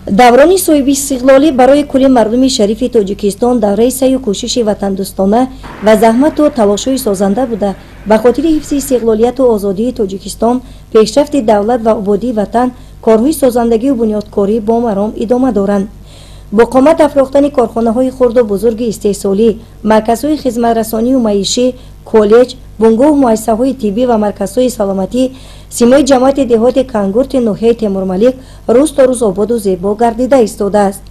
Даврони соҳибистиқлолӣ барои кулли мардуми шарифи Тоҷикистон давраи саъю кӯшиши ватандӯстона ва заҳмату талошҳои созанда буда, ба хотири ҳифзи истиқлолияту озодии Тоҷикистон, пешрафти давлат ва ободии ватан корҳои созандагию бунёдкорӣ бо маром идома доранд. Бо қомат афрохтани корхонаҳои хурду бузурги истеҳсолӣ, марказҳои хизматрасонию маишӣ, коллеҷ, бунгоҳу муассисаҳои тиббӣ ва марказҳои саломатӣ, симои ҷамоати деҳоти Кангурти ноҳияи Темурмалик рӯз то рӯз ободу зебо гардида истодааст.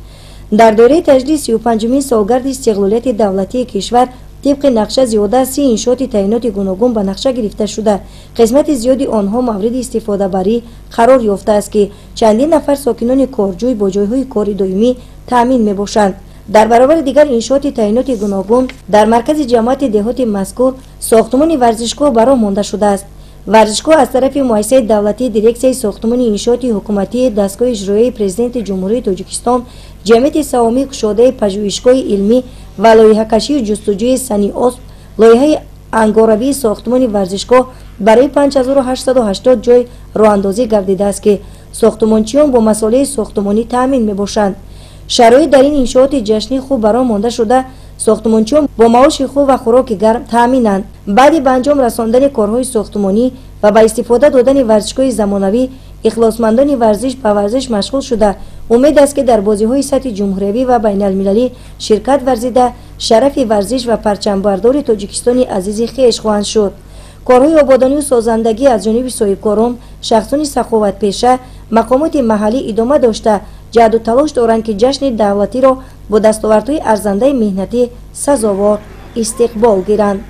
Дар доираи таҷлили 35-умин солгарди истиқлолияти давлатии кишвар тибқи нақша зиёда аз 30 иншооти таъиноти гуногун ба нақша гирифта шуда, қисмати зиёди онҳо мавриди истифодабарӣ қарор ёфтааст, ки чандин нафар сокинони корҷӯй бо ҷойҳои кори доимӣ таъмин мебошанд. Дар баробари дигар иншооти таъиноти гуногун дар маркази ҷамоати деҳоти мазкур сохтмони варзишгоҳ ба роҳ монда шудааст. Варзишгоҳ аз тарафи муассисаи давлатии дирексияи сохтмони иншооти ҳукуматии дастгоҳи иҷроияи Президенти Ҷумҳурии Тоҷикистон, ҷамъияти саҳомии кушодаи пажӯҳишгоҳи илмӣ ва лоиҳакашию ҷустуҷӯи Саниосп лоиҳаи ангоравии сохтмони варзишгоҳ барои 5880 ҷой роҳандозӣ гардидааст, ки сохтмончиён бо масолеҳи сохтмонӣ таъмин мебошанд. Шароит дар ин иншооти ҷашнӣ хуб ба роҳ монда шуда, сохтмончиён бо маоши хуб ва хӯроки гарм таъминанд. Баъди ба анҷом расондани корҳои сохтмонӣ ва ба истифода додани варзишгоҳи замонавӣ, ихлосмандони варзиш ба варзиш машғул шуда, умед аст, ки дар бозиҳои сатҳи ҷумҳуриявӣ ва байналмилалӣ ширкат варзида, шарафи варзиш ва парчамбардори Тоҷикистони азизи хеш хоҳанд шуд. Корҳои ободонию созандагӣ аз ҷониби соҳибкорон, шахсони саховатпеша, мақомоти маҳаллӣ идома дошта, ҷаҳду талош доранд, ки ҷашни давлатиро бо дастовардҳои арзандаи меҳнатӣ сазовор истиқбол гиранд.